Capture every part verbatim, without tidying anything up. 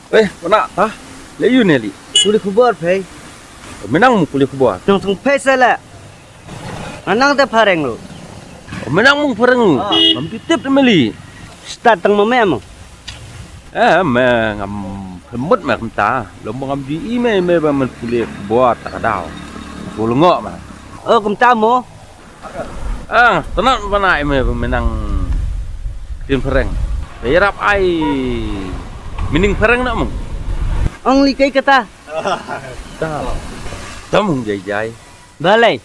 Eh, mana ta? Lei yu ne li. Pule khubor phei. Menang mu pule khubor. Nang thung phei sala. Anang te phareng lu. Menang mu phareng lu. Ah. Ngam tip te meli. Start tang mame mo. Eh, me ngam pemut me kumta. Lom ngam di i me me ba men pule khubor ta ka daw. Pule ngok ma. Oh, kumta mo. Ah, tenat bana i me menang tin phareng. Yarap ai mening phareng na mung. Ong li kai kata. Ta. Ta mung jai jai. Balai.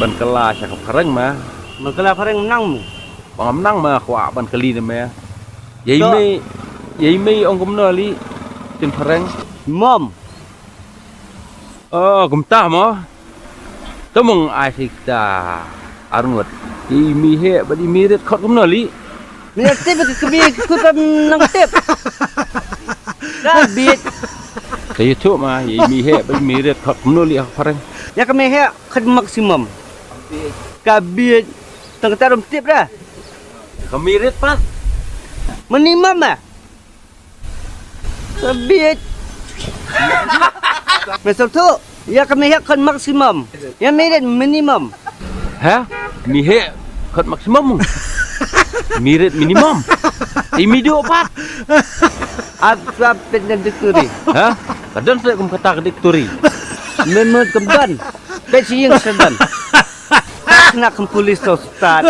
Ban kala sha ka phareng ma. Ban kala phareng menang mu. Bang menang ma khwa ban kali ne me. Yai mei, yai mei ong kumno li tin phareng. Mom. Oh, kumta mo. Te mung ai sik ta arngut. I mi he bad i mi rit khot kumno li. Ni tip ke kami ku tam nang tip. Ka bit. Te yu tu ma, i mi he bad i mi rit khot kumno li ha phareng. Ya kami he khot maximum. Ka bit. Tang tarum tip dah. Kami rit pat. Minimum ah. Sabit. Mesal tu, ya kami hek kan maksimum. Ya mirit minimum. Ha? Mi he khot maksimum. Mirit minimum. Imi do pat. Ap sap pet na diktori. Ha? Kadang saya kum kata ke diktori. Memut kemban. Pet siying sedan. Nak kem polis tu start.